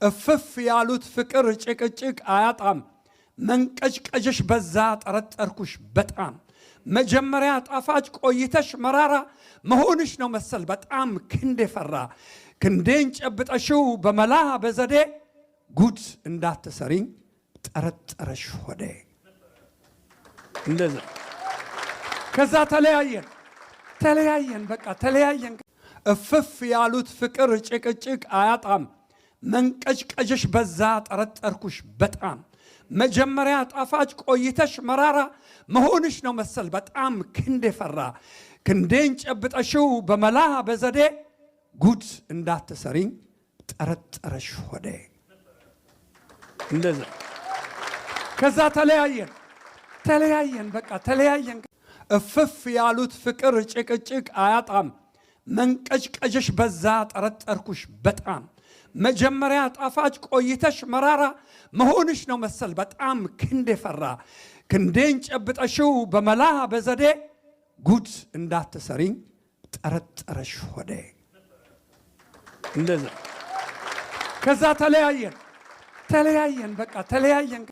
እፍፍ ያሉት ፍቅር ጭቅጭቅ አያጣም። መንቀጭቀጭሽ በዛ ጠረጠርኩሽ በጣም። መጀመሪያ ጣፋጭ ቆይተሽ መራራ መሆንሽ ነው መሰል በጣም ክንዴ ፈራ። ክንዴን ጨብጠሽው በመላ በዘዴ ጉድ እንዳትሰሪኝ ጠረጠረሽ ሆዴ። እንደዛ ከዛ ተለያየን ተለያየን፣ በቃ ተለያየን። እፍፍ ያሉት ፍቅር ጭቅጭቅ አያጣም። መንቀጭቀጭሽ በዛ ጠረጠርኩሽ በጣም። መጀመሪያ ጣፋጭ ቆይተሽ መራራ መሆንሽ ነው መሰል በጣም ክንዴ ፈራ። ክንዴን ጨብጠሽው በመላ በዘዴ ጉድ እንዳትሰሪኝ ጠረጠረሽ ሆዴ። እንደዛ ከዛ ተለያየን ተለያየን፣ በቃ ተለያየን። እፍፍ ያሉት ፍቅር ጭቅጭቅ አያጣም። መንቀጭቀጭሽ በዛ ጠረጠርኩሽ በጣም። መጀመሪያ ጣፋጭ ቆይተሽ መራራ መሆንሽ ነው መሰል በጣም ክንዴ ፈራ። ክንዴን ጨብጠሽው በመላ በዘዴ ጉድ እንዳትሰሪኝ ጠረጠረሽ ሆዴ። እንደዛ ከዛ ተለያየን ተለያየን፣ በቃ ተለያየን።